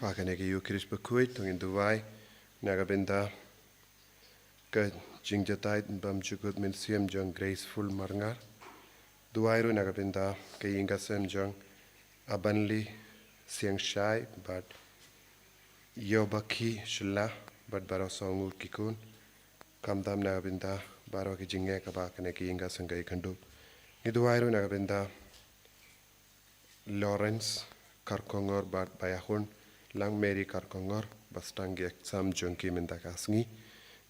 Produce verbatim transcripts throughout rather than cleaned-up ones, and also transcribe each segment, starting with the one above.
Ba kane ka Eucharist bakhuid, to ngin duwai na ka bynta ka jingjatai bymjukut mynsiem jong Graceful Marngar. Duwai ruh na ka bynta ka ïing ka sem jong Abanli Siangshai bad Yobakhi Shylla bad baroh sawdong ki khun. Khamtam na ka bynta baroh ki jingeh kaba kane ka ïing ka sem ka ïakynduh. Ngi duwai ruh na ka bynta Lawrence Kharkongor bad ba ïakhun lang Mary Kharkongor ba sdang ki exam jong ki mynta ka sngi.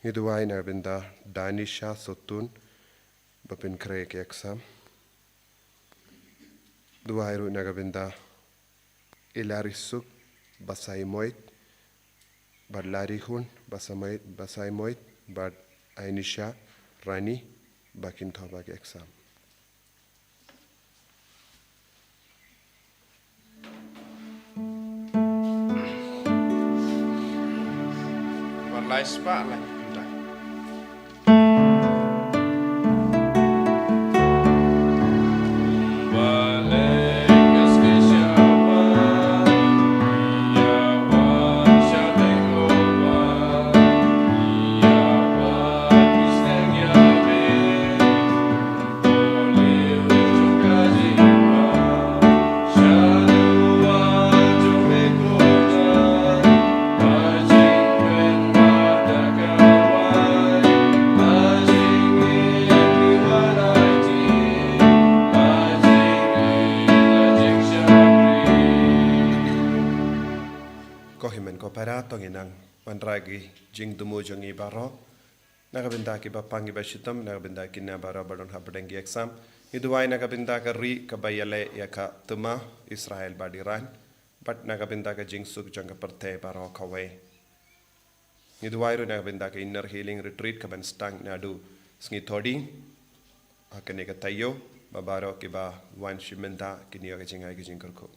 Ngi duwai na ka bynta Danisha Sotun ba pynkhreh ki exam. Duwai ruh na ka bynta Ilarisuk Basaimoit bad Larihun Basamoit, Basaimoit bad Ainisha Rani ba kin thoh bha ki exam. Ko hynmen ko para, to ngin nang wanrah ïa ki jingthmu jong ngi baroh. Na ka bynta kiba pang kiba shitom, na ka bynta kine baroh ba don hapdeng ki exam. Ngi duwai na ka bynta ka ri kaba ïaleh ïa ka thma Israel bad Iran. Bad na ka bynta ka jingsuk jong ka pyrthei baroh kawei. Ngi duwai ruh na ka bynta ka Inner Healing Retreat kaban sdang naduh sngi Thohdieng ha kane ka taïew, ba baroh kiba wan shim bynta kin ïoh ka jingai ka jingkyrkhu.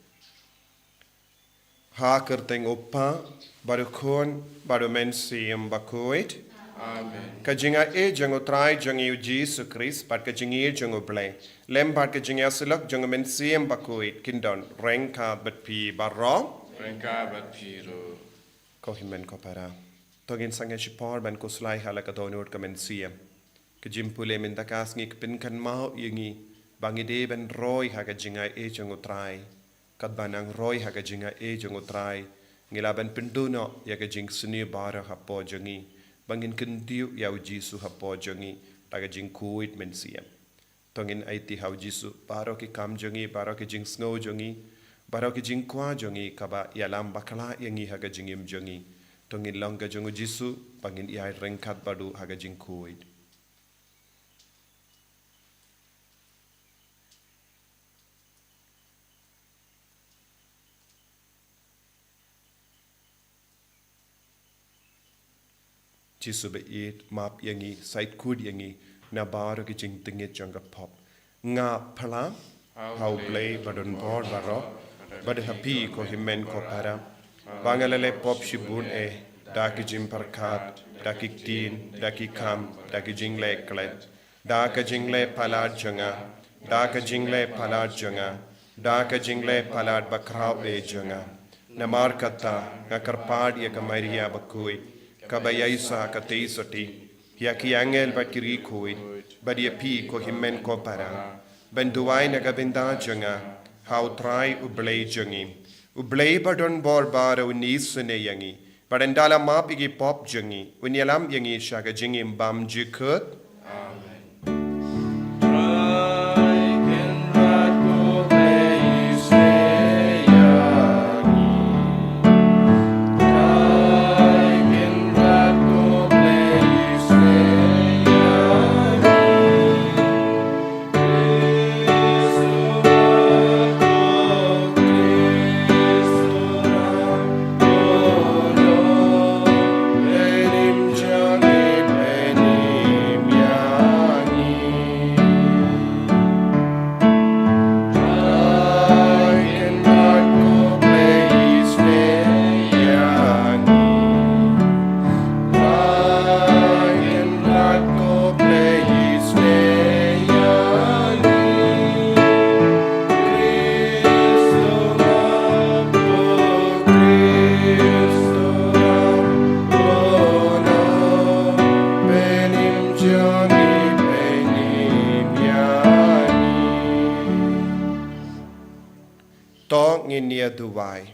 Ha ka kyrteng u Kpa, bad u Khun, bad u Mynsiem Bakhuid. Amen. Ka jingaiei jong u Trai jong ngi u Jisu Khrist bad ka jingïeit jong u Blei, lem bad ka jingïasyllok jong u Mynsiem Bakhuid, kin don ryngkat bad phi baroh. Ryngkat bad phi ruh. Ko hynmen ko para, to ngin sangeh shipor ban khuslai ha la ka dohnud ka mynsiem. Ka jingpule mynta ka sngi ka pynkynmaw ïa ngi ba ngi dei ban roi ha ka jingaiei jong u Trai. Katba nang roi ha ka jingaiei jong u Trai, ngi lah ban pynduh noh ïa ka jingsniew baroh hapoh jong ngi, ba ngin kyntiew ïa u Jisu hapoh jong ngi da ka jingkhuid mynsiem. To ngin aiti ha u Jisu baroh ki kam jong ngi, baroh ki jingsngew jong ngi, baroh ki jingkwah jong ngi kaba ïalam bakla ïa ngi ha ka jingim jong ngi. To ngin long ka jong u Jisu, ba ngin ïaid ryngkat bad u ha ka jingkhuid. Jisu baieit, map ïa ngi, sait khuid ïa ngi na baroh ki jingtngit jong ka pop. Nga phla ha u Blei badonbor baroh, bad ha phi ko hynmen ko para, ba nga la leh pop shibun eh, da ki jingpyrkhat, da ki ktien, da ki kam, da ki jingleh klet, da ka jingleh palat jong nga, da ka jingleh palat jong nga, da ka jingleh palat bakhraw eh jong nga. Namar kata nga kyrpad ïa ka Maria bakhuid, kaba ïaisah ka tei sotti, ïa ki angel bad ki riewkhuid, bad ïa phi ko hynmen ko para, ban duwai na ka bynta jong nga ha u Trai u Blei jong ngi. U Blei badonbor baroh un isynei ïa ngi, bad ynda la map ïa ki pop jong ngi, un ïalam ïa ngi sha ka jingim bymjukut. Amen. To ngin ïa duwai.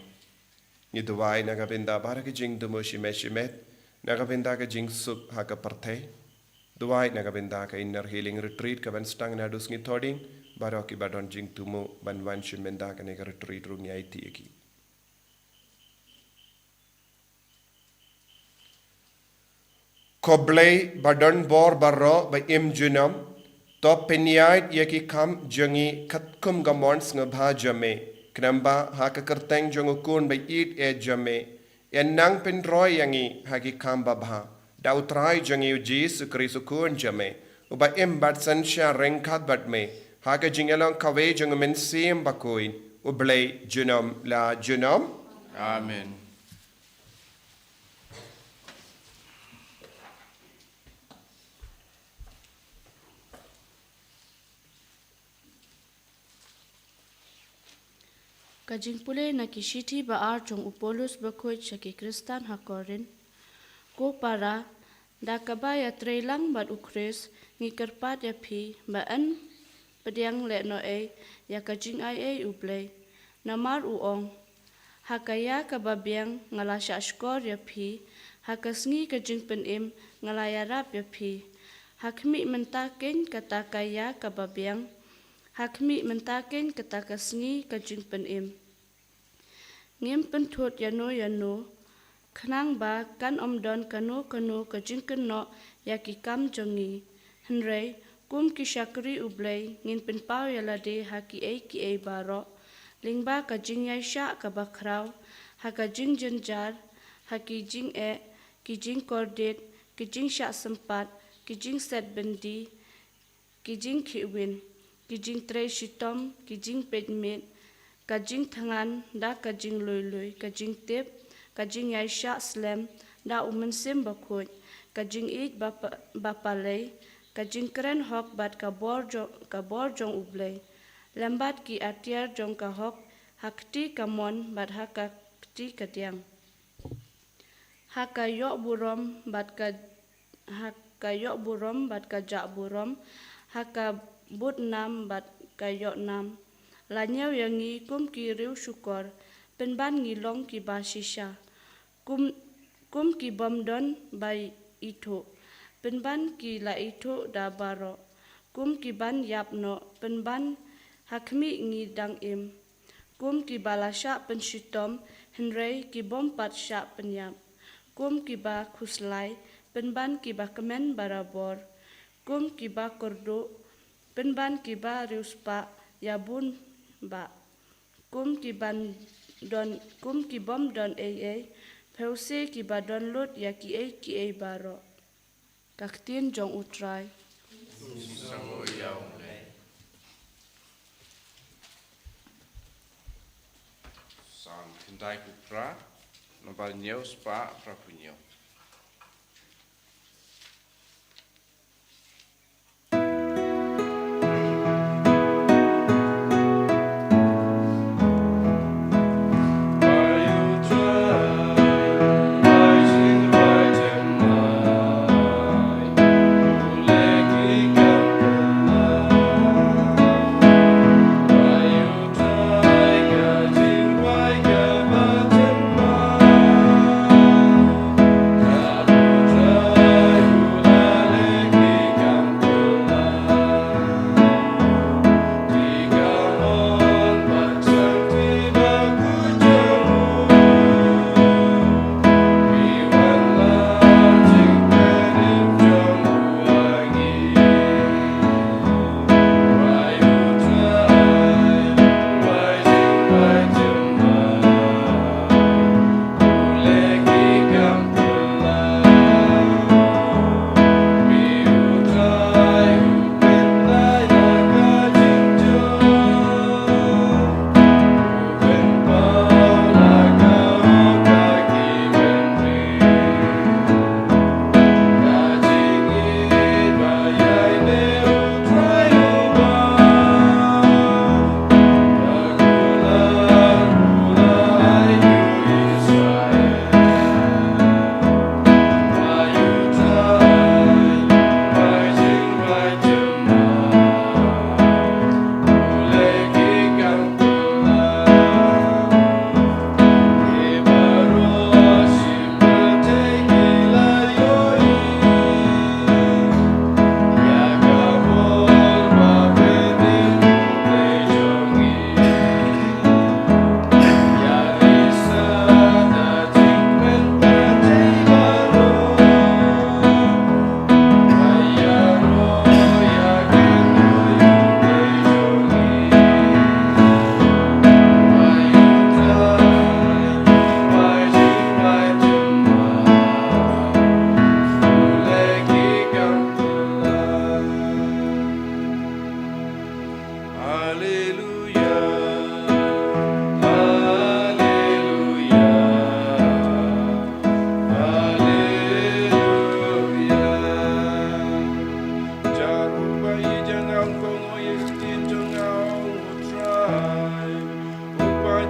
Ngi duwai na ka bynta baroh ki jingthmu shimet shimet, na ka bynta ka jingsuk ha ka pyrthei. Duwai na ka bynta ka Inner Healing Retreat ka ban sdang naduh sngi Thohdieng, baroh kiba don jingthmu ban wan sha mynta kane ka retreat ruh ngi aiti ïa ki. Ko Blei ba don bor baroh ba im junom, to pynïaid ïa ki kam jong ngi katkum ka mon sngewbha jong me, khnang ba ha ka kyrteng jong u Khun ba ïeit eh jong me, yn nang pynroi ïa ngi ha ki kam babha. Da U Trai jong ngi U Jisu Khrist U Khun jong me, uba im bad synshar ryngkat bad me, ha ka jingïalong kawei jong U Mynsiem Bakhuid, U Blei junom la junom. Amen. Ka jingpule na ki shithi ba ar jong u Paulus bakhuid sha ki Khristan ha Korinth. Ko para, da kaba ïatreilang bad u Khrist, ngi kyrpad ïa phi, ba yn pdiang lehnohei ïa ka jingaiei U Blei. Namar u ong, ha ka ïa kaba biang nga la shahshkor ïa phi, ha ka sngi ka jingpynim nga la ïarap ïa phi. Ha khmih mynta keiñ kata ka ïa kaba biang, ha khmih mynta keiñ kata ka sngi ka jingpynim. Ngim pynthut ïano ïano, khnang ba kan ym don kano kano ka jingkynnoh ïa ki kam jong ngi. Hynrei, kum ki shakri U Blei, ngin pynpaw ïa lade ha kiei kiei baroh, lyngba ka jingïaishah kaba khraw, ha ka jingjynjar, ha ki jingeh, ki jingkordit, ki jingshah sympat, ki jingset byndi, ki jingkhihwin, ki jingtrei shitom, ki jingpeit miet, ka jingthngan da ka jinglui lui, ka jingtip, ka jingïaishah slem da U Mynsiem Bakhuid, ka jingïeit ba pa-, ba palei, ka jingkren hok bad ka bor jo-, ka bor jong U Blei, lem bad ki atiar jong ka hok, ha kti kamon bad ha ka kti kadiang. Ha ka ïoh burom bad ka, ha ka ïoh burom bad ka jah burom, ha ka bud nam bad ka ïoh nam. La ñiew ïa ngi kum ki riew shukor, pynban ngi long kiba shisha. Kum, kum ki bym don ba ithuh, pynban ki la ithuh da baroh. Kum ki ban ïap noh, pynban ha khmih ngi dang im. Kum kiba la shah pynshitom, hynrei ki bym pat shah pynïap. Kum kiba khuslai, pynban kiba kmen barabor. Kum kiba kyrduh, pynban kiba riewspah ïa bun bah. Kum ki ban don, kum ki bym don ei ei, phewse kiba don lut ïa kiei kiei baroh. Ka ktien jong U Trai. Sngewbha ïa U Blei. Salm khyndai phew phra, nambar hynñiew spah phra phew hynñiew.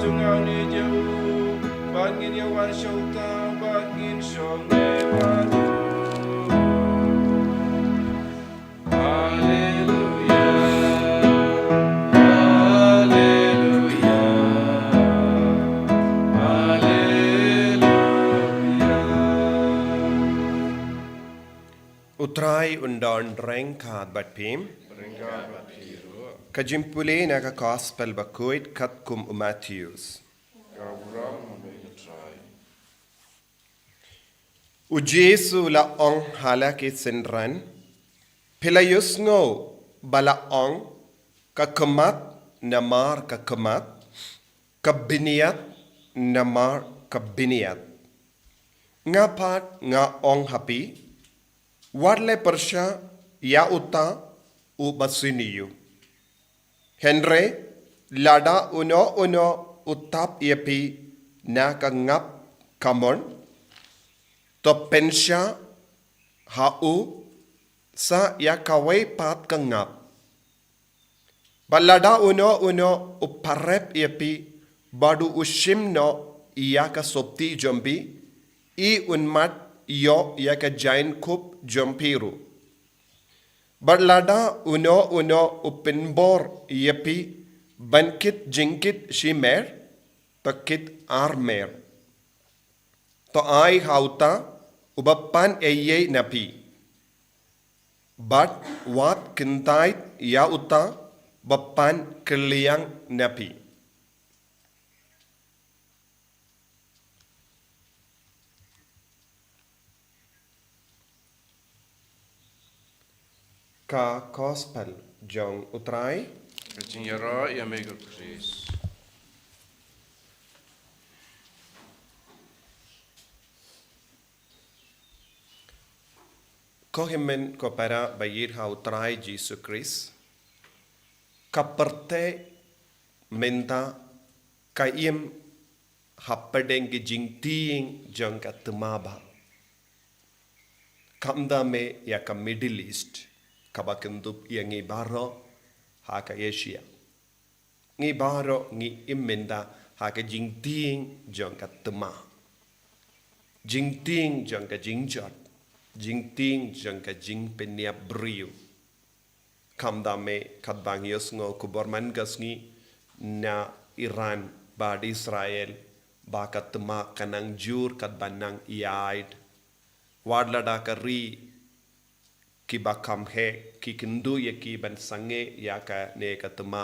Nga ni jong u, bad ngin ïa wan shong ta, bad ngin shong ne bad u. Haleluya, haleluya, haleluya. U Trai un don ryngkat bad phi. Ryngkat bad phi ruh. Ka jingpule na ka Gospel bakhuid katkum u Mathaios. Ka burom, U Trai. U Jisu u la ong ha la ki synran, phi la ïohsngew ba la ong, ka khmat namar ka khmat, ka bniat namar ka bniat. Nga pat nga ong ha phi, wat leh pyrshah ïa uta uba sniew. Hynrei lada uno uno u tap ïa phi na ka ngap kamon, to pynshah ha u sa ïa kawei pat ka ngap. Bad lada uno uno u parep ïa phi, bad u shim noh ïa ka sopti jong phi, i un mad ïoh ïa ka jaiñkup jong phi ruh. Bad lada uno uno u pynbor ïa phi ban kit jingkit shimer, to kit armer. To ai ha uta uba pan eiei na phi. Bad wat kyntait ïa uta ba pan kylliang na phi. Ka Gospel jong U Trai. Ka jingïaroh ïa me ko Khrist. Ko hynmen ko para ba ïeit ha U Trai Jisu Khrist, ka pyrthei mynta ka im hapdeng ki jingtieng jong ka thma bah. Khamtam ïa ka Middle East, kaba kyndup ïa ngi baroh ha ka Asia. Ngi baroh ngi im mynta ha ka jingtieng jong ka thma. Jingtieng jong ka jingjot. Jingtieng jong ka jingpynïap briew. Khamtam katba ngi ïohsngew khubor man ka sngi na Iran bad Israel, ba ka thma ka nang jur katba nang ïaid. Wat lada ka ri kiba kham heh ki kynduh ïa ki ban sangeh ïa kane ka thma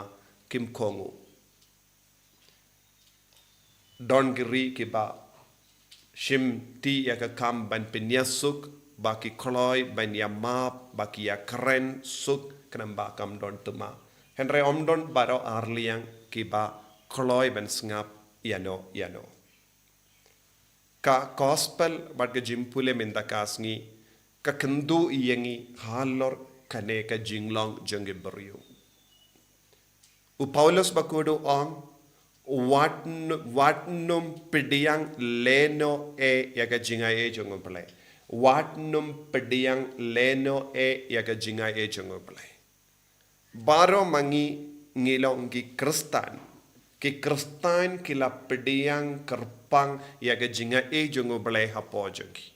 kim kohnguh. Don ki ri kiba shim ti ïa ka kam ban pynïasuk, ba ki kloi ban ïamap, ba ki ïakren suk khnang ba kam don thma. Hynrei ym don baroh arliang kiba kloi ban sngap ïano ïano. Ka Gospel bad ka jingpule mynta ka sngi ka kynduh ïa ngi halor kane ka jinglong jong ki briew. U Paulus bakhuid u ong, wat n-, wat nym pdiang lehnohei ïa ka jingaiei jong U Blei. Wat nym pdiang lehnohei ïa ka jingaiei jong U Blei. Baroh ma ngi ngi long ki Khristan. Ki Khristan ki la pdiang kyrpang ïa ka jingaiei jong U Blei hapoh jong ki.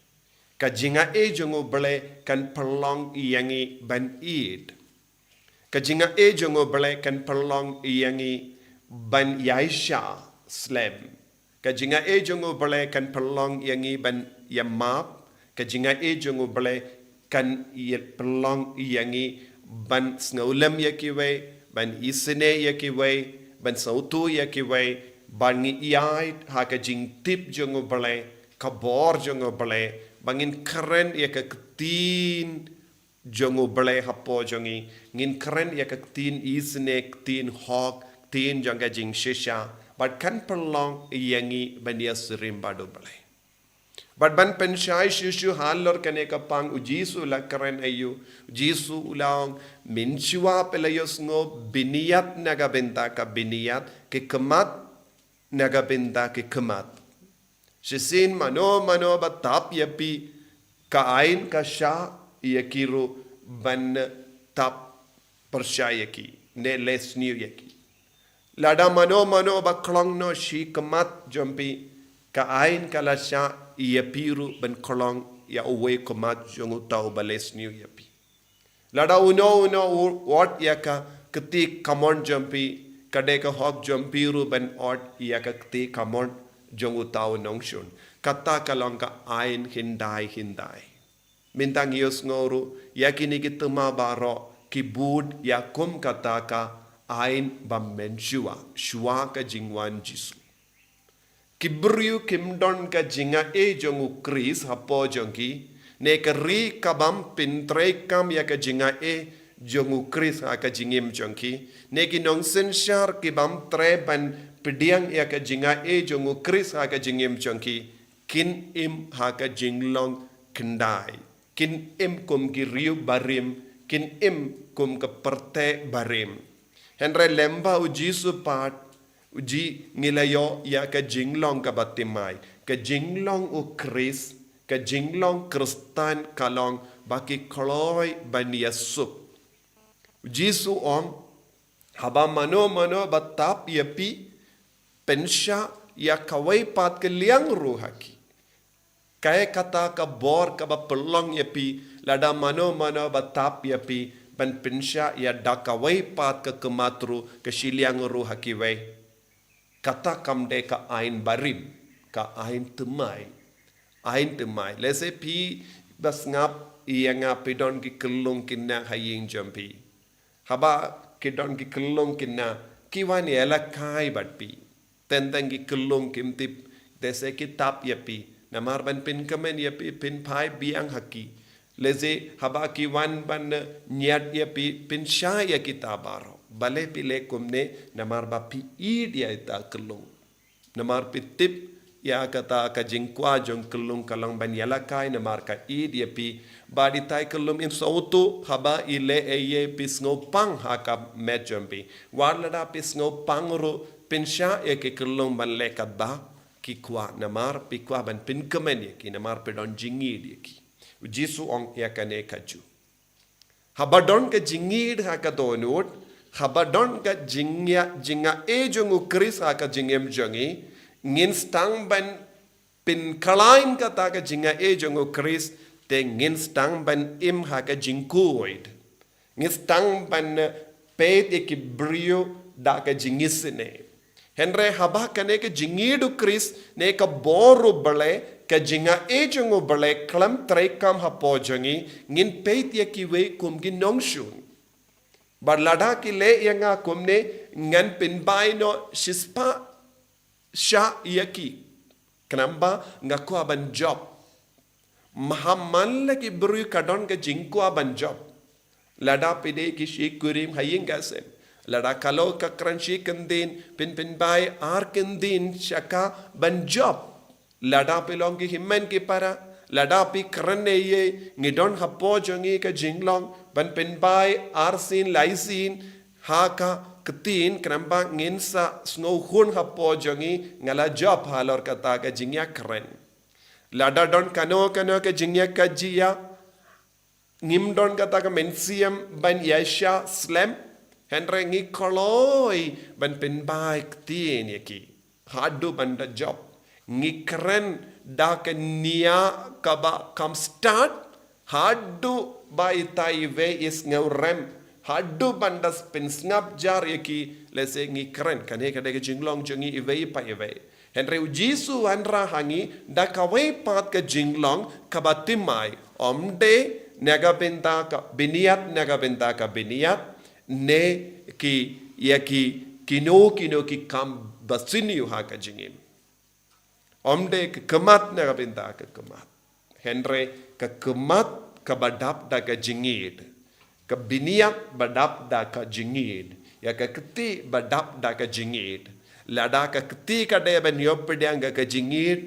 Ka jingaiei jong U Blei kan pynlong ïa ngi ban ïeit. Ka jingaiei jong U Blei kan pynlong ïa ngi ban ïaishah slem. Ka jingaiei jong U Blei kan pynlong ïa ngi ban ïamap. Ka jingaiei jong U Blei kan ïa pynlong ïa ngi ban sngewlem ïa kiwei, ban isynei ïa kiwei, ban sngewthuh ïa kiwei, ban ngi ïaid ha ka jingtip jong U Blei, ka bor jong U Blei, ba ngin kren ïa ka ktien jong U Blei hapoh jong ngi, ngin kren ïa ka ktien isynei, ktien hok, ktien jong ka jingshisha, bad kan pynlong ïa ngi ban ïasyriem bad U Blei. Bad ban pynshai shuh shuh halor kane ka pang, U Jisu u la kren aïu? U Jisu u la ong, mynshuwa phi la ïohsngew, bniat na ka bynta ka bniat, ki khmat na ka bynta ki khmat. Shisien mano mano ba tap ïa phi ka aiñ ka shah ïa ki ruh ban tap pyrshah ïa ki, ne leh sniew ïa ki. Lada mano mano ba khlong noh shi khmat jong phi, ka aiñ ka la shah ïa phi ruh ban khlong ïa uwei u khmat jong uta uba leh sniew ïa phi. Lada uno uno u ot ïa ka kti kamon jong phi, ka dei ka hok jong phi ruh ban ot ïa ka kti kamon jong uta u nongshun. Kata ka long ka aiñ hyndai hyndai. Mynta ngi ïohsngew ruh ïa kine ki thma baroh ki bud ïa kum kata ka aiñ ba mynshuwa, shuwa ka jingwan Jisu. Ki briew kim don ka jingaiei jong u Khrist hapoh jong ki, ne ka ri ka bym pyntreikam ïa ka jingaiei jong u Khrist ha ka jingim jong ki, ne ki nongsynshar ki bym treh ban pdiang ïa ka jingaiei jong u Khrist ha ka jingim jong ki, kin im ha ka jinglong khyndai. Kin im kum ki riew barim, kin im kum ka pyrthei barim. Hynrei lyngba u Jisu pat, u ji ngi la ïoh ïa ka jinglong kaba thymmai. Ka jinglong u Khrist, ka jinglong Khristan ka long ba ki kloi ban ïasuk. U Jisu u ong, haba mano mano ba tap ïa phi, pynshah ïa kawei pat ka liang ruh ha ki. Kaei kata ka bor kaba pynlong ïa phi, lada mano mano ba tap ïa phi ban pynshah ïa da kawei pat ka khmat ruh, ka shiliang ruh ha kiwei. Kata kam dei ka aiñ barim, ka aiñ thymmai. Aiñ thymmai. Lehse phi ba sngap ïa nga, phi don ki khyllung khynnah ha ïing jong phi. Haba ki don ki khyllung khynnah, ki wan ïalehkai bad phi. Teng teng ki khyllung kim tip, lehse ki tap ïa phi. Namar ban pynkmen ïa phi, pynphai biang ha ki. Lehse haba ki wan ban, eh, ñiad ïa phi, pynshai ïa kita baroh. Balei phi leh kumne, namar ba phi ïeit ïa ita khyllung. Namar phi tip ïa kata ka jingkwah jong khyllung ka long ban ïalehkai namar ka ïeit ïa phi. Bad ita i khyllung im sngewthuh haba i leh ei ei, phi sngewpang ha ka met jong phi. Wat lada phi sngewpang ruh, pynshah ïa ki khyllung ban leh katba ki kwah namar phi kwah ban pynkmen ïa ki, namar phi don jingïeit ïa ki. U Jisu u ong ïa kane kajuh. Haba don ka jingïeit ha ka dohnud, haba don ka jingïa, jingaiei jong u Khrist ha ka jingim jong ngi, ngin sdang ban pynkhlaiñ kata ka jingaiei jong u Khrist, te ngin sdang ban im ha ka jingkhuid. Ngin sdang ban, eh, peit ïa ki briew da ka jingisynei. Hynrei haba kane ka jingïeit u Khrist ne ka bor u Blei, ka jingaiei jong u Blei khlem treikam hapoh jong ngi, ngin peit ïa kiwei kum ki nongshun. Bad lada ki leh ïa nga kumne, ngan pynbai noh shispah shah ïa ki. Khnang ba nga kwah ban jop. Mahaman la ki briew ka don ka jingkwah ban jop. Lada phi dei ki shi kurim ha ïing ka sem, lada ka long ka kren shi kyndin, phin pynbai ar kyndin sha ka ban jop. Lada phi long ki hynmen ki para, lada phi kren ei ei, ngi don hapoh jong ngi ka jinglong ban pynbai arsien laisien ha ka ktien, khnang ba ngin sa sngewhun hapoh jong ngi, nga la jop halor kata ka jingïakren. Lada don kano kano ka jingïakajia, ngim don kata ka mynsiem ban ïaishah slem, hynrei ngi kloi ban pynbai ktien ïa ki. Haduh ban da jop. Ngi kren da ka nia kaba kham stad, haduh ba ita iwei i sngewrem. Haduh ban da pynsngap jar ïa ki, lehse ngi kren, kane ka dei ka jinglong jong ngi iwei pa iwei. Hynrei u Jisu u wanrah ha ngi da kawei pat ka jinglong kaba thymmai, ym dei na ka bynta ka bniat, na ka bynta ka bniat, ne ki, ïa ki, kino kino ki kam ba sniew ha ka jingim. Ym dei ka khmat na ka bynta ka khmat. Hynrei ka khmat kaba dap da ka jingïeit. Ka bniat ba dap da ka jingïeit. Ïa ka kti ba dap da ka jingïeit. Lada ka kti ka dei ban ïoh pdiang ka, ka jingïeit,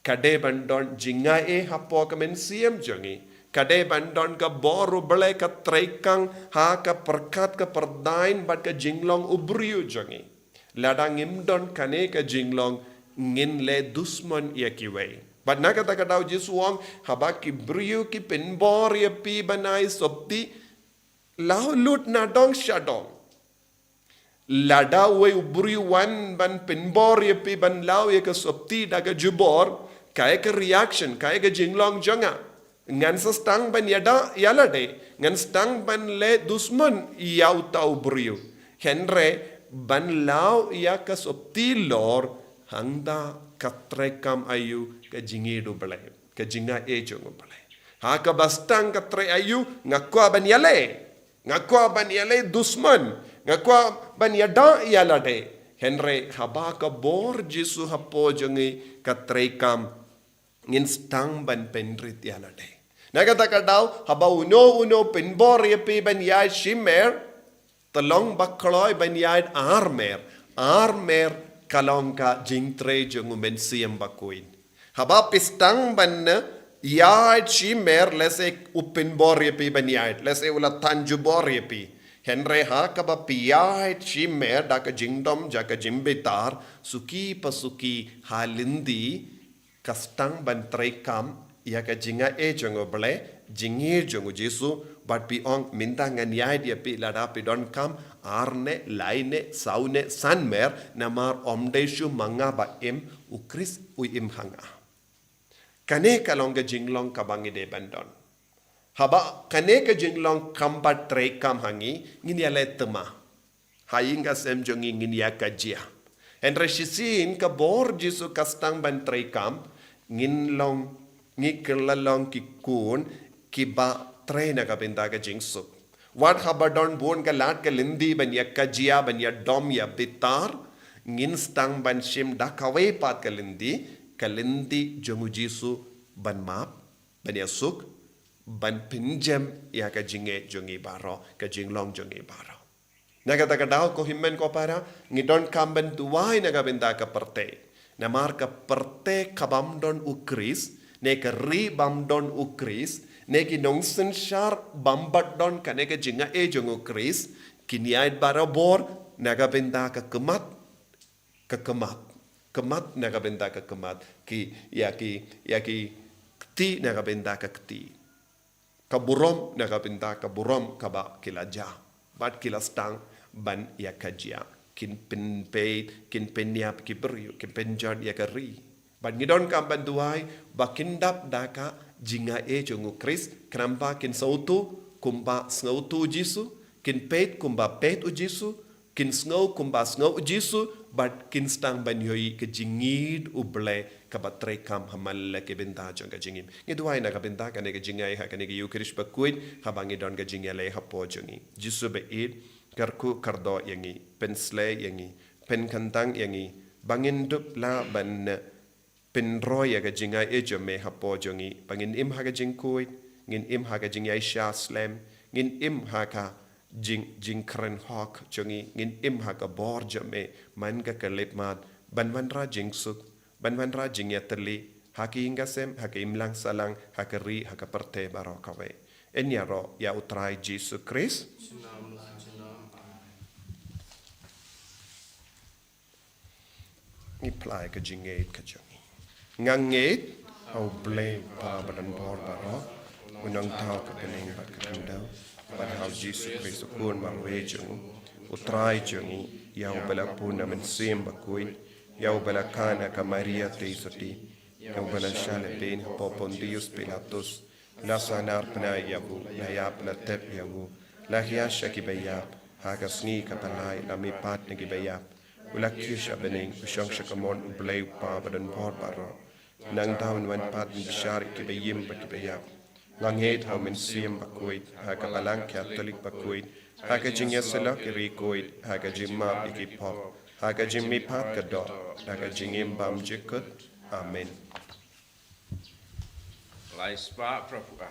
ka dei ban don jingaiei hapoh ka mynsiem jong ngi. Ka dei ban don ka bor u Blei ka treikam ha ka pyrkhat ka pyrdaiñ bad ka jinglong u briew jong ngi. Lada ngim don kane ka jinglong, ngin leh dusmon ïa kiwei. Bad na kata ka daw Jisu u ong, haba ki briew ki pynbor ïa phi ban ai sopti, la lut na dong sha dong. Lada uwei u briew u wan ban pynbor ïa phi, ban law ïa ka sopti da ka jubor, kaei ka reaction, kaei ka jinglong jong nga? Ngan sa sdang ban ïada ïa lade, ngan sdang ban leh dusmon ïa uta u briew. Hynrei ban law ïa ka sopti lor, hangta ka treikam aïu? Ka jingïeit U Blei, ka jingai jong U Blei. Ha kaba sdang ka trei aïu? Nga kwah ban ïaleh, nga kwah ban ïaleh dusmon, nga kwah ban ïada ïa lade. Hynrei haba ka bor Jisu hapoh jong ngi ka treikam, ngin sdang ban pynrit ïa lade. Na kata ka daw, haba uno uno pynbor ïa phi ban ïaid shimer, to long ba kloi ban ïaid armer. Armer ka long ka jingtrei jong U Mynsiem Bakhuid. Haba phi sdang ban ïaid shimer, lehse u pynbor ïa phi ban ïaid, lehse u la than jubor ïa phi. Hynrei ha kaba phi ïaid shimer da ka jingdom jong ka jingbitar, suki pa suki ha lynti, ka sdang ban treikam ïa ka jingai jong U Blei, jingïeit jong U Jisu. Bad phi ong, mynta ngan ïaid ïa phi lada phi donkam ar ne, lai ne, saw ne, san mer, namar ym dei shuh ma nga ba im, U Khrist u im ha nga. Kane ka long ka jinglong kaba ngi dei ban don. Haba kane ka jinglong kam pat treikam ha ngi, ngin ïaleh thma ha ïing ha sem jong ngi, ngin ïa ka jia. Hynrei shisien ka bor Jisu ka sdang ban treikam, ngin long, ngi kylla long ki khun kiba trei na ka bynta ka jingsuk. Wat haba don bun ka lad ka lynti ban ïa ka jia, ban ïa dom, ïa bitar, ngin sdang ban shim da kawei pat ka lynti, ka lynti jong U Jisu ban map, ban ïa suk, ban pynjem ïa ka jingïeit jong ngi baroh, ka jinglong jong ngi baroh. Na kata ka daw, ko hynmen ko para, ngi donkam ban duwai na ka bynta ka pyrthei. Namar ka pyrthei ka bym don U Khrist, ne ka ri bym don U Khrist, ne ki nongsynshar bym pat don kane ka jingai jong U Khrist, kin ïaid barabor na ka bynta ka khmat, ka khmat, khmat na ka bynta ka khmat, ki, ïa ki, ïa ki kti na ka bynta ka kti, ka burom na ka bynta ka burom kaba ki la jia. Bad ki la sdang ban ïa ka jia, kin pynpeit, kin pynïap ki briew, kin pynjot ïa ka ri. Bad ngi donkam ban duwai ba kin dap da ka jingai jong U Khrist, khnang ba kin sngewthuh kumba sngewthuh U Jisu, kin peit kumba peit U Jisu, kin sngew kumba sngew U Jisu, bad kin sdang ban ïohi ka jingïeit U Blei kaba treikam ha man la ki bynta jong ka jingim. Ngi duwai na ka bynta kane ka jingai ha kane ka Ïukharist bakhuid, haba ngi don ka jingïaleh hapoh jong ngi. Jisu ba ïeit, kyrkhu kyrdoh ïa ngi, pynsleh ïa ngi, pynkyntang ïa ngi, ba ngin dup lah ban pynroi ïa ka jingai jong me hapoh jong ngi, ba ngin im ha ka jingkhuid, ngin im ha ka jingïaishah slem, ngin im ha ka jing, jingkren hok jong ngi, ngin im ha ka bor jong me, man ka khyllipmat, ban wanrah jingsuk, ban wanrah jingïatylli, ha ka ïing ka sem, ha ka imlang sahlang, ha ka ri, ha ka pyrthei baroh kawei. Yn ïaroh ïa U Trai Jisu Khrist. Ngi phla ïa ka jingngeit ka jong ngi. Nga ngeit ha U Blei U Kpa badonbor baroh, U Nongthaw ka bneng bad ka khyndew, bad ha U Jisu Khrist U Khun marwei jong U, U Trai jong ngi, ïa uba la bun na Mynsiem Bakhuid, ïa uba la kha na ka Maria Theisotti, ïa uba la shah lehbeiñ hapoh Pontius Pilatus, la sahnarphna ïa u, la ïap, la tep ïa u, la hiar sha kiba ïap, ha ka sngi kaba lai la mihpat na kiba ïap, u la kiew sha bneng, u shong sha kamon U Blei U Kpa badonbor baroh. Nangta un wan pat ban bishar ïa kiba im bad kiba ïap. Nga ngeit ha U Mynsiem Bakhuid, ha ka Balang Katholik bakhuid, ha ka jingïasyllok ïa ki riewkhuid, ha ka jingmap ïa ki pop, ha ka jingmihpat ka doh, ha ka jingim bymjukut. Amen. Lai spah pra pua.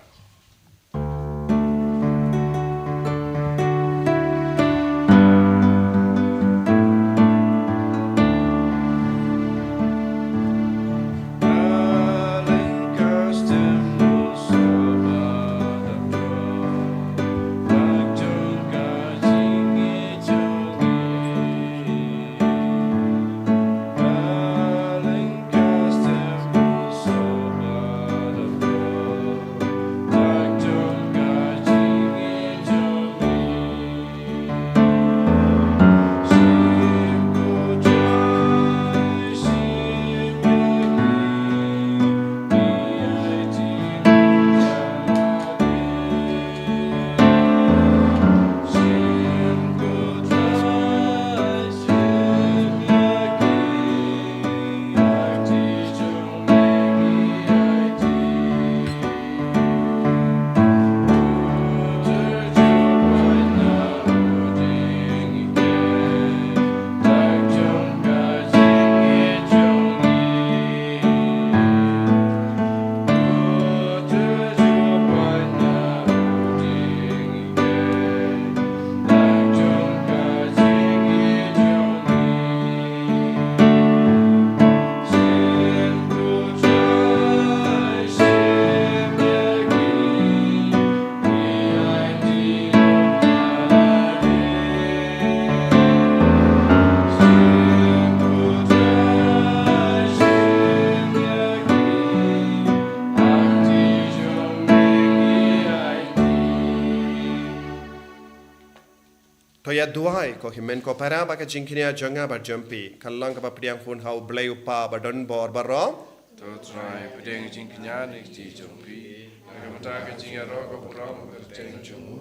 Ïa duwai, ko hynmen ko para, ba ka jingkñia jong nga bad jong phi kan long kaba pdiang hun ha U Blei U Kpa Badonbor baroh. To Trai, pdiang jingkñia na ki jong phi, na ka bynta ka jingïaroh ka burom ka kyrteng jong u,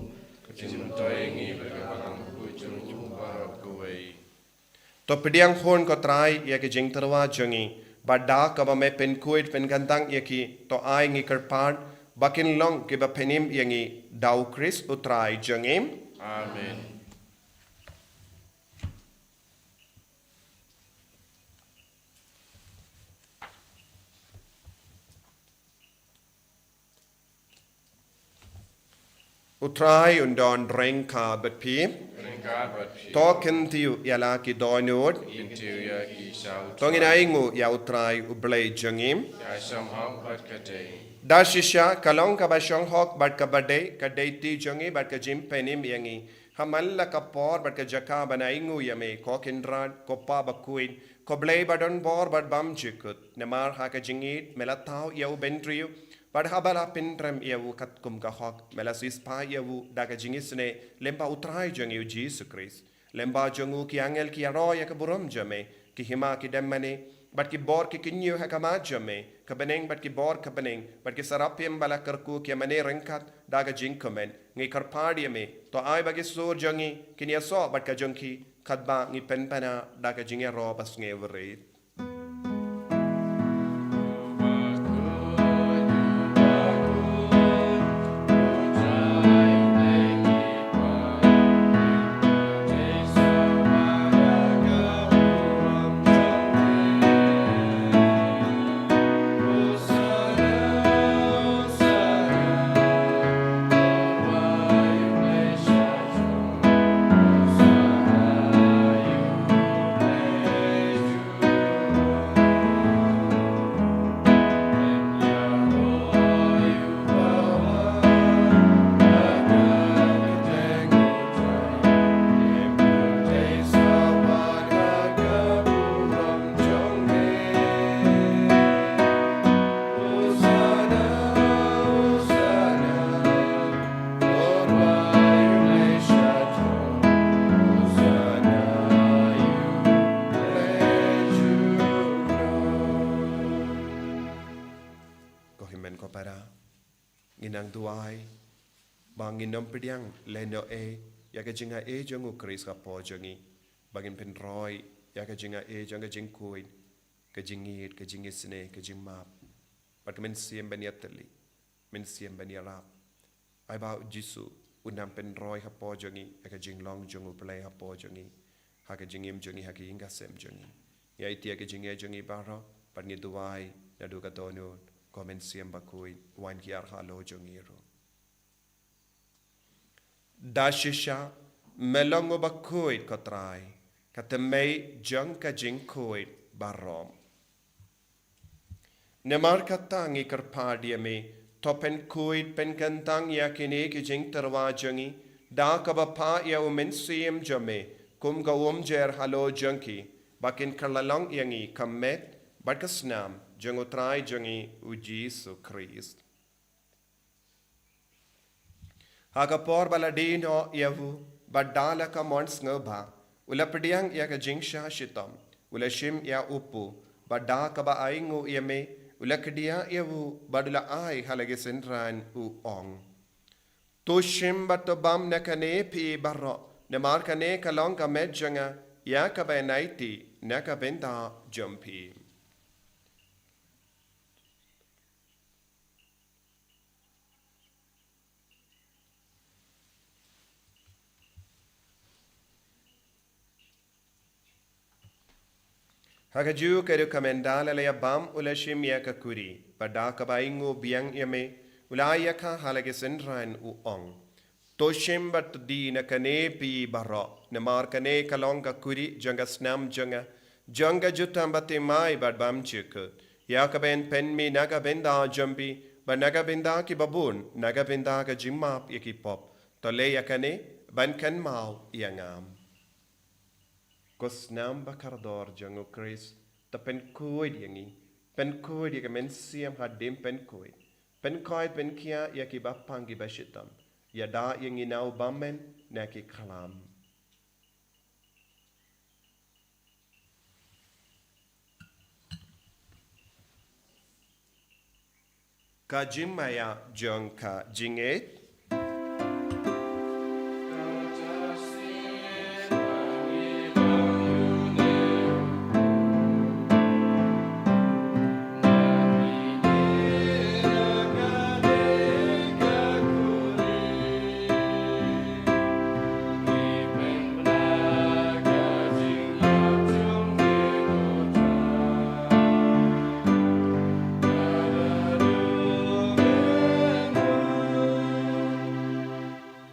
ka jingmyntoi ïa ngi bad ka balang bakhuid jong u baroh kawei. To pdiang hun, ko Trai, ïa ka jingtyrwa jong ngi, bad da kaba me pynkhuid pynkyntang ïa ki, to ai ngi kyrpad ba kin long kiba pynim ïa ngi, da U Khrist U Trai jong ngi. Amen. U Trai un don ryngkat bad phi. Ryngkat bad phi. To kyntiew ïa la ki dohnud. Kyntiew ïa ki sha U Trai. To ngin ainguh ïa U Trai U Blei jong ngi. Ka shong hok bad ka dei. Da shisha ka long kaba shong hok bad kaba dei ka dei ti jong ngi bad ka jingpynim ïa ngi, ha man la ka por bad ka jaka ban ainguh ïa me, ko Kynrad, ko Kpa Bakhuid, ko Blei Badonbor bad Bymjukut. Namar ha ka jingïeit me la thaw ïa u bynriew, bad haba la pynrem ïa u katkum ka hok, me la siewspah ïa u da ka jingisynei lyngba U Trai jong ngi U Jisu Khrist. Lyngba jong u ki angel ki ïaroh ïa ka burom jong me, ki hima ki dem mane, bad ki bor ki kynñiew ha khmat jong me, ka bneng bad ki bor ka bneng, bad ki serapim ba la kyrkhu ki ïa mane ryngkat da ka jingkmen. Ngi kyrpad ïa me, to ai ba ki sur jong ngi kin ïasoh bad ka jong ki, katba ngi pynbna da ka jingïaroh basngewrit. Ko hynmen ko para, ngin nang duwai ba ngin ym pdiang lehnohei ïa ka jingaiei jong U Khrist hapoh jong ngi, ba ngin pynroi ïa ka jingaiei jong ka jingkhuid, ka jingïeit, ka jingisynei, ka jingmap, bad ka mynsiem ban ïatylli, mynsiem ban ïarap. Ai ba U Jisu un nang pynroi hapoh jong ngi ïa ka jinglong jong U Blei hapoh jong ngi, ha ka jingim jong ngi, ha ka ïing ka sem jong ngi. Ngi aiti ïa ka jingaiei jong ngi baroh, bad ngi duwai naduh ka dohnud, ko Mynsiem Bakhuid, wan hiar halor jong ngi ruh. Da shisha me long u bakhuid, ko Trai, ka thymmei jong ka jingkhuid baroh. Namar kata ngi kyrpad ïa me, to pynkhuid pynkyntang ïa kine ki jingtyrwa jong ngi da kaba phah ïa U Mynsiem jong me kum ka umjer halor jong ki, ba kin kylla long ïa ngi ka met bad ka snam jong U Trai jong ngi U Jisu Khrist. Ha ka por ba la die noh ïa u, bad da la ka mon sngewbha, u la pdiang ïa ka jingshah shitom, u la shim ïa u pu, bad da kaba ainguh ïa me, u la kdiah ïa u, bad u la ai ha la ki synran, u ong: To shim bad to bam na kane phi baroh, namar kane ka long ka met jong nga, ïa kaba ngi aiti na ka bynta jong phi. Ha kajuh ka rukom ynda la ïa bam u la shim ïa ka kuri, bad da kaba ainguh biang ïa me, u la ai ïa ka ha la ki synran u ong: To shim bad to die na kane phi baroh, namar kane ka long ka kuri jong ka snam jong nga, jong ka jutang bathymmai bad bymjukut, ïa kaba ngi pynmih na ka bynta jong phi, bad na ka bynta ki babun, na ka bynta ka jingmap ïa ki pop. To leh ïa kane ban kynmaw ïa nga. Ko snam bakordor jong U Khrist, to pynkhuid ïa ngi, pynkhuid ïa ka mynsiem hadien pynkhuid, pynkhuid pynkhiah ïa ki bapang ki bashitom, ïada ïa ngi na u bymmen na ki khlam. Ka jingmaïa jong ka jingngeit.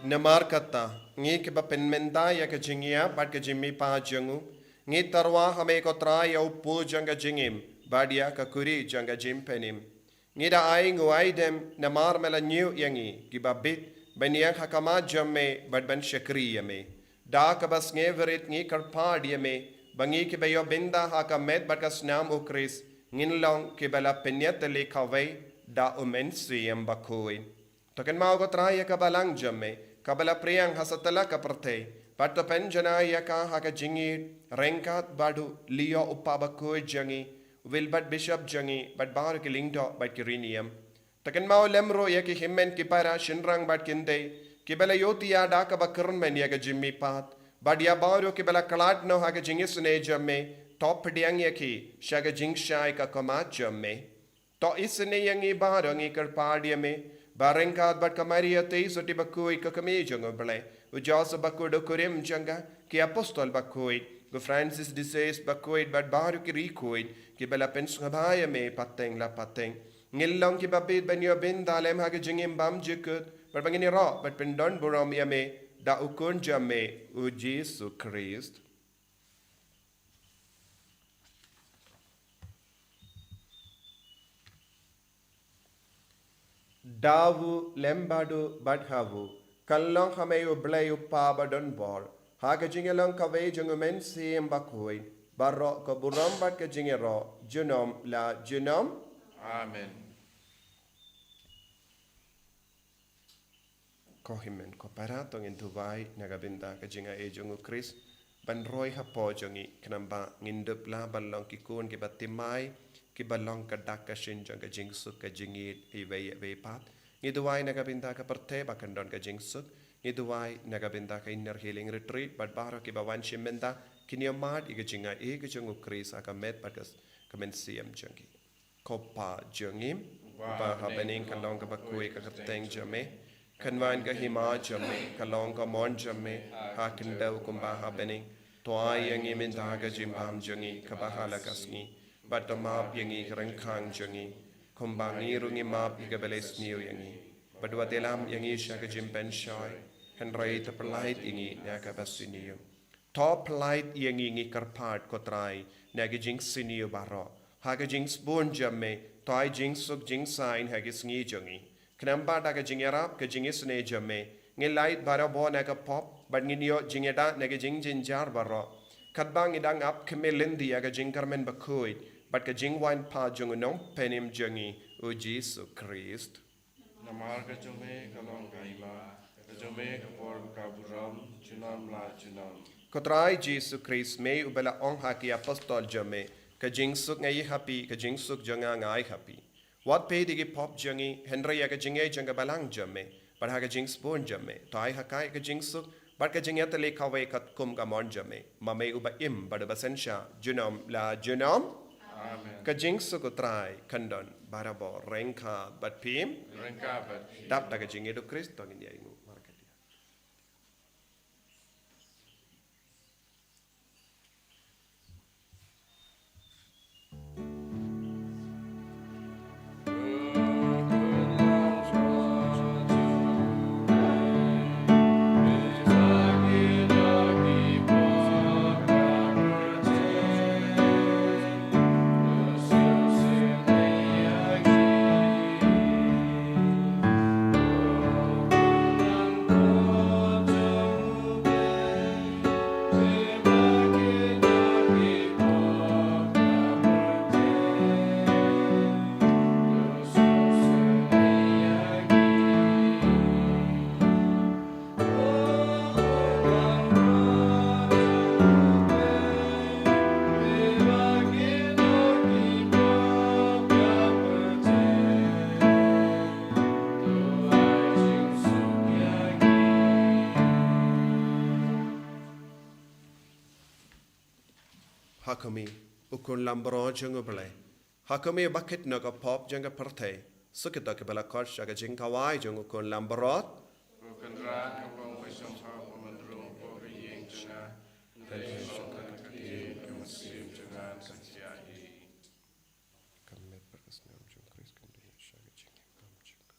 Namar kata, ngi kiba pynmynta ïa ka jingïap bad ka jingmihpat jong u, ngi tyrwa ha me ko Trai ïa u pud jong ka jingim, bad ïa ka kuri jong ka jingpynim. Ngi da ai nguaidem namar me la ñiew ïa ngi kiba bit, ban ïeng ha khmat jong me bad ban shakri ïa me. Da kaba sngewrit ngi kyrpad ïa me, ba ngi kiba ïoh bynta ha ka met bad ka snam u Khrist, ngin long kiba la pynïatylli kawei da u Mynsiem Bakhuid. To kynmaw ko Trai ïa ka balang jong me, kaba la phriang ha satlak ka pyrthei, bad to pynjanai ïa ka ha ka jingïeit, ryngkat bad u Leo u Kpa Bakhuid jong ngi, u Wilbert Bishop jong ngi, bad baroh ki lyngdoh bad ki rynïeng. To kynmaw lem ruh ïa ki hynmen ki para shynrang bad kynthei, kiba la ïohthiah da kaba kyrmen ïa ka jingmihpat, bad ïa baroh kiba la khlad noh ha ka jingisynei jong me, to pdiang ïa ki sha ka jingshai ka khmat jong me. To isynei ïa ngi baroh, ngi kyrpad ïa me, ba ryngkat bad ka Maria Theisotti Bakhuid ka kmie jong u Blei, u Joseph Bakhuid u kurim jong ka, ki apostol bakhuid, u Francis de Sales Bakhuid bad baroh ki riewkhuid kiba la pynsngewbha ïa me pateng la pateng, ngin long kiba bit ban ïoh bynta lem ha ka jingim bymjukut, bad ba ngin ïaroh bad pyndonburom ïa me da u Khun jong me, u Jisu Khrist. Da u, lem bad u, bad ha u, kan long ha me u Blei u Kpa badonbor, ha ka jingïalong kawei jong u Mynsiem Bakhuid, baroh ka burom bad ka jingïaroh, junom la junom. Amen. Ko hynmen ko para, to ngin duwai na ka bynta ka jingai jong u Khrist ban roi hapoh jong ngi, khnang ba ngin dup lah ban long ki khun kiba thymmai, kiba long ka dak ka shin jong ka jingsuk ka jingïeit iwei ïa iwei pat. Ngi duwai na ka bynta ka pyrthei ba kan don ka jingsuk. Ngi duwai na ka bynta ka Inner Healing Retreat bad baroh kiba wan shim bynta, kin ïa mad ïa ka jingai ka jong u Khrist ha ka met bad ka s-, ka mynsiem jong ngi. Ko Pa jong ngi, uba ha bneng, kan long kaba khuid ka kyrteng jong me. Kan wan ka hima jong me, kan long ka mon jong me ha khyndew kumba ha bneng. To ai ïa ngi mynta ka jingbam jong ngi kaba ha la ka sngi. Bad to map ïa ngi ki ryngkang jong ngi, kumba ngi ruh ngi map ïa kiba leh sniew ïa ngi. Bad wat ïalam ïa ngi sha ka jingpynshoi, hynrei to pyllait ïa ngi na kaba sniew. To pyllait ïa ngi, ngi kyrpad ko Trai, na ki jingsniew baroh. Ha ka jingsbun jong me, to ai jingsuk jingsaiñ ha ki sngi jong ngi. Khnang ba da ka jingïarap ka jingisynei jong me, ngin lait barabor na ka pop, bad ngin ïoh jingïada na ki jingjynjar baroh. Katba ngi dang ap khmih lynti ïa ka jingkyrmen bakhuid bad ka jingwan pat jong u Nongpynim jong ngi, u Jisu Khrist. Namar ka jong me ka long ka hima, ka jong me ka por ka burom, junom la junom. Ko Trai Jisu Khrist, me uba la ong ha ki apostol jong me, ka jingsuk nga ai ha phi, ka jingsuk jong nga nga ai ha phi. Wat peit ïa ki pop jong ngi, hynrei ïa ka jingngeit jong ka balang jong me, bad ha ka jingsbun jong me, to ai ha ka ïa ka jingsuk, bad ka jingïatylli kawei katkum ka mon jong me, ma me uba im bad uba synshar, junom la junom. Amen. Ka jingsuk u Trai kan don barabor ryngkat bad phi. Ryngkat bad phi. Dap da ka jingïeit u Khrist to ngin ïa ïnguh markylliang. Ha khmih, U Khun lambrot jong U Blei. Ha khmih, ba kit noh ka pop jong ka pyrthei. Sa kito kiba la khot sha ka jingkhawai jong U Khun lambrot. Ko Kynrad kaba wan sha ka pop, wan rung hapoh ka ïing jong nga. Hynrei sha ka ktien ka mynsiem jong nga kan jia hi. Ka met bad ka snam jong U Khrist kan dei sha ka jingim jong nga.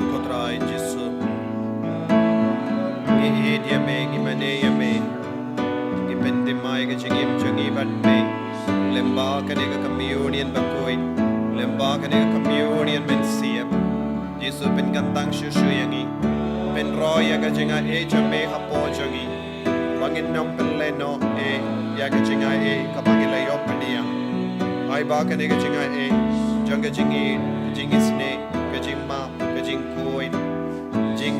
Ko Trai Jisu, ngi ïeit ïa me, ngi mane ïa me, ngi pyndem ïa ka jingim jong ngi bad me. Lyngba kane ka communion bakhuid, lyngba kane ka communion mynsiem, Jisu pynkyntang shuh shuh ïa ngi, pynroi ïa ka jingaiei jong me hapoh jong ngi. Ba ngin ym pynlehnoh ïa ka jingaiei kaba ngi la ïoh pdiang. Ai ba kane ka jingaiei jong ka jingïeit, ka jingisynei, ka jingmap, ka jingkhuid, jing,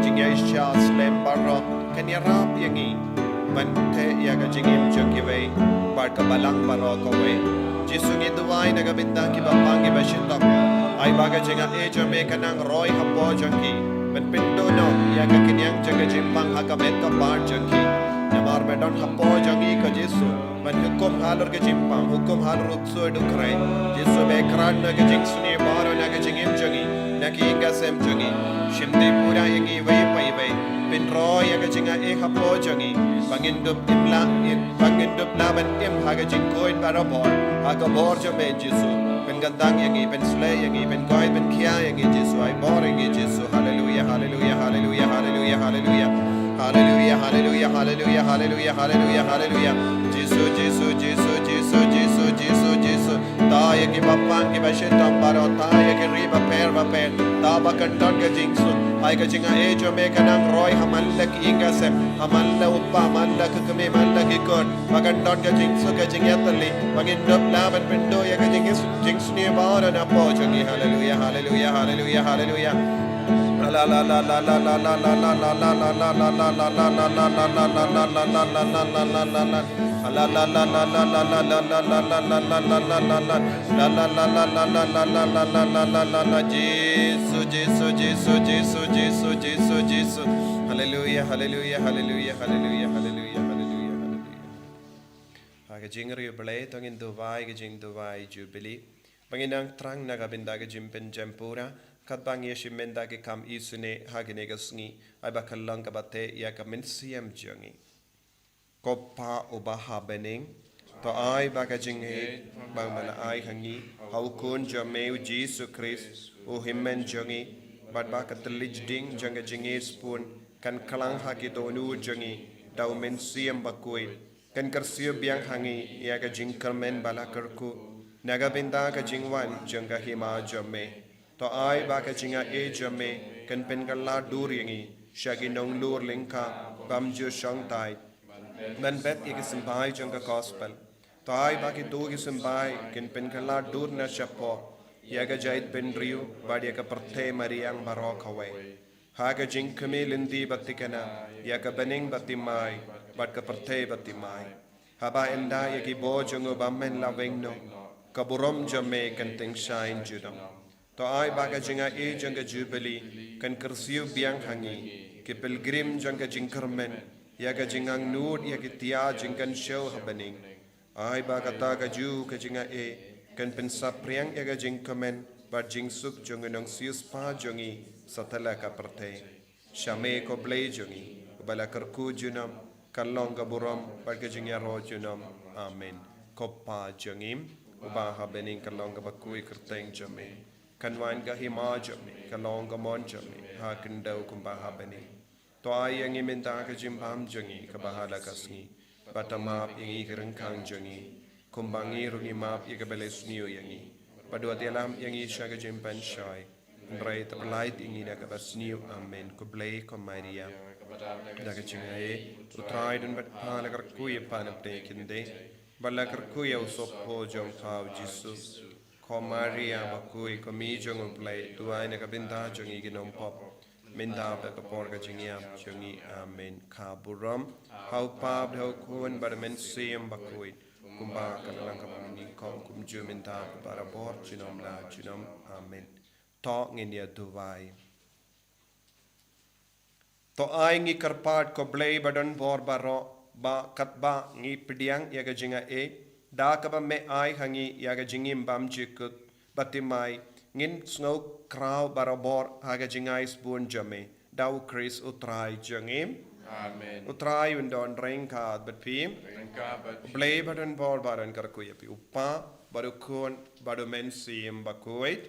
jingïaishah slem baroh kan ïarap ïa ngi ban theh ïa ka jingim jong kiwei bad ka balang baroh kawei. Jisu, ngi duwai na ka bynta kiba pang kiba shitom. Ai ba ka jingaiei jong me kan nang roi hapoh jong ki, ban pynduh noh ïa ka khñiang jong ka jingpang ha ka met ka phad jong ki. Namar me don hapoh jong ngi ko Jisu ban hukum halor ka jingpang, hukum halor u ksuid u khrei. Jisu, me kyrpad na ka jingsniew baroh na ka jingim jong ngi, na ki ïing ka sem jong ngi. Shim dei pura ïa ngi iwei pa iwei, pynroi ïa ka jingaiei hapoh jong ngi, ba ngin dup im lah, ba ngin dup lah ban im ha ka jingkhuid barabor ha ka bor jong me Jisu. Pynkyntang ïa ngi, pynsleh ïa ngi, pynkhuid pynkhia ïa ngi Jisu, ai bor ïa ngi Jisu. Haleluia, haleluia, haleluia, haleluia, haleluia. Haleluia, haleluia, haleluia, haleluia, haleluia. Jisu, Jisu, Jisu, Jisu, Jisu, Jisu, Jisu. Tah ïa kiba pang kiba shitom baroh, tah ïa ki ri bapher bapher. Tah ba kan don ka jingsuk. Ai ka jingaiei jong me kan nang roi ha man la ki ïing ka sem, ha man la u kpa, man la ki kmie, man la ki khun. Ba kan don ka jingsuk, ka jingïatylli, ba ngin dup lah ban pynduh ïa ka jingis, jingsniew baroh napoh jong ngi. Haleluia, haleluia, haleluia, haleluia. Jisu, Jisu, Jisu, Jisu, Jisu, Jisu, Jisu, Jisu. Haleluia, haleluia, haleluia, haleluia, haleluia, haleluia, haleluia. Ka jingriewblei, to ngin duwai ka jingduwai Jubili. Ba ngin nang thrang na ka bynta ka jingpynjem pura, katba ngi ïashim bynta ki kam isynei ha kane ka sngi, ai ba ka long kaba teh ïa ka mynsiem jong ngi. Ko Pa uba ha bneng, to ai ba ka jingïeit ba me la ai ha ngi ha u Khun jong me u Jisu Khrist, u Hynmen jong ngi, bad ba ka thylliej ding jong ka jingïeit shibun kan klang ha ki dohnud jong ngi da u Mynsiem Bakhuid, kan kyrsiew biang ha ngi ïa ka jingkyrmen ba la kyrkhu na ka bynta ka jingwan jong ka Hima jong me. To ai ba ka jingaiei jong me kan pynkylla dur ïa ngi sha ki nonglur lyngkha bymjukshongthait, ban bet ïa ki symbai jong ka Gospel. To ai ba kito ki symbai kin pynkylla dur na shapoh ïa ka jaitbynriew bad ïa ka pyrthei mariang baroh kawei, ha ka jingkhmih lynti ba thikna ïa ka bneng ba thymmai bad ka pyrthei ba thymmai. Haba ynda ïa ki bor jong u bymman la weng noh, ka burom jong me kan tyngshaiñ junom. To ai ba ka jingaiei jong ka Jubili kan kyrsiew biang ha ngi, ki pilgrim jong ka jingkyrmen, ïa ka jingangnud ïa ki tiar jingkynshew ha bneng. Ai ba kata kajuh ka jingaiei kan pynsaphriang ïa ka jingkmen bad jingsuk jong u nongsiewspah jong ngi satlak ka pyrthei. Sha me ko Blei jong ngi, uba la kyrkhu junom, kan long ka burom bad ka jingïaroh junom. Amen. Ko Pa jong ngi uba ha bneng, kan long kaba khuid ka kyrteng jong me. Kan wan ka Hima jong me, kan long ka mon jong me ha khyndew kumba ha bneng. To ai ïa ngi mynta ka jingbam jong ngi kaba ha la ka sngi, bad to map ïa ngi ki ryngkang jong ngi, kumba ngi ruh ngi map ïa kiba leh sniew ïa ngi. Bad wat ïalam ïa ngi sha ka jingpynshoi, hynrei to pyllait ïa ngi na kaba sniew. Amen. Khublei ko Maria, da ka jingaiei, U Trai u don bad pha, la kyrkhu ïa pha na pdeng ki khyndai, bad la kyrkhu ïa u sohphoh jong pha u Jisu. Ko Maria bakhuid, ko Kmie jong u Blei, duwai na ka bynta jong ngi ki nongpop, mynta bad ha ka por ka jingïap jong ngi. Amen. Ka burom ha u Pa bad ha u Khun bad ha u Mynsiem Bakhuid, kumba ka la long ha kaba nyngkong, kumjuh mynta bad barabor, junom la junom. Amen. To ngin ïa duwai. To ai ngi kyrpad ko Blei ba don bor baroh, ba katba ngi pdiang ïa ka jingaiei, da kaba me ai ha ngi ïa ka jingim bymjukut ba thymmai, ngin sngew khraw barabor ha ka jingai shibun jong me, da u Khrist U Trai jong ngi. Amen. U Trai un don ryngkat bad phi. Ryngkat bad phi. U Blei ba don bor ba un kyrkhu ïa phi, u Pa bad u Khun bad u Mynsiem Bakhuid.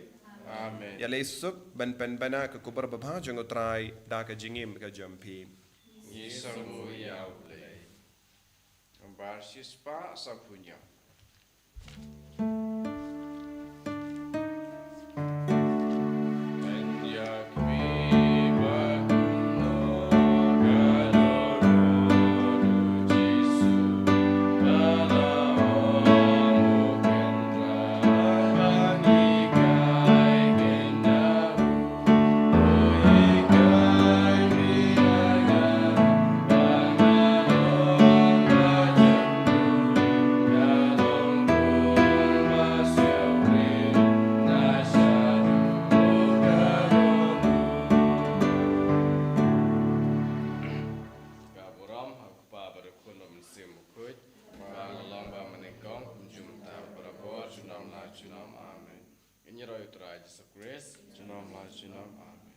Amen. Ïaleh suk ban pynbna ka khubor babha jong U Trai da ka jingim ka jong phi. Ngi sngewbha ïa U Blei. Bar shispah saphew hynñiew. Ka burom ha u Kpa bad u Khun bad u Mynsiem Bakhuid, ba la long bad mynnyngkong, kumjuh mynta bad barabor, junom la junom. Amen. Ngin ïaroh ïa U Trai Jisu Khrist. Junom la junom. Amen.